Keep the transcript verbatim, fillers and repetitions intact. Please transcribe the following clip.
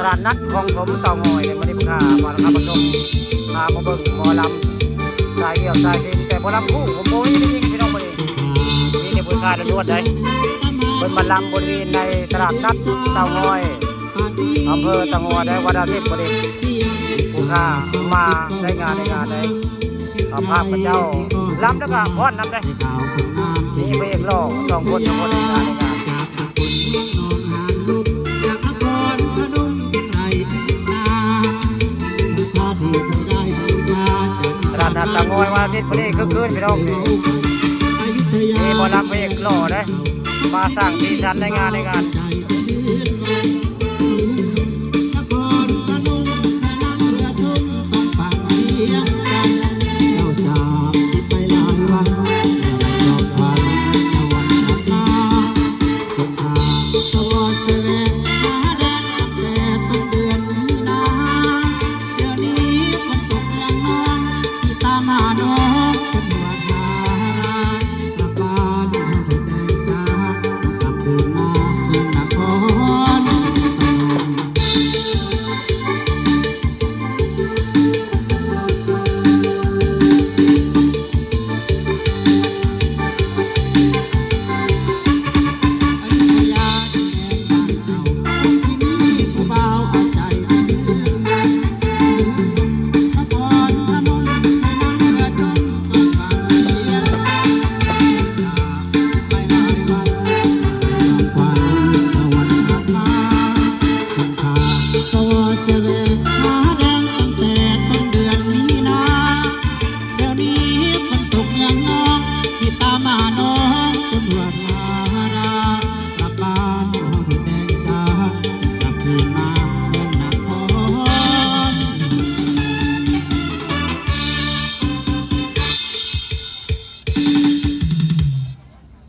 ตลาดนัดของผมเต่างอยเนี่ย มื้อนี้พามานะครับผู้ชม พามาเบิ่งหมอลำสายเดี่ยวสายซิ่ง แต่หมอลำคู่ผมบ่มีได้ยินพี่น้องมื้อนี้ มีแต่ผู้ชายล้วนๆ ได้ เพิ่นมาลำบริเวณในตลาดนัดเต่างอย อำเภอเต่างอย ได้วันอาทิตย์พอดี ผู้ข้ามาได้งานในงานได้ เอาภาพพระเจ้าลำแล้วก็ฟ้อนนำได้ มีพระเอกหล่อสองคน สองคนในงานในงาน ตลาดนัดเต่างอยวันอาทิตย์พอดี คึกคืนพี่น้อง มีหมอลำพระเอกหล่อได้ มาสร้างสีสันในงานในงาน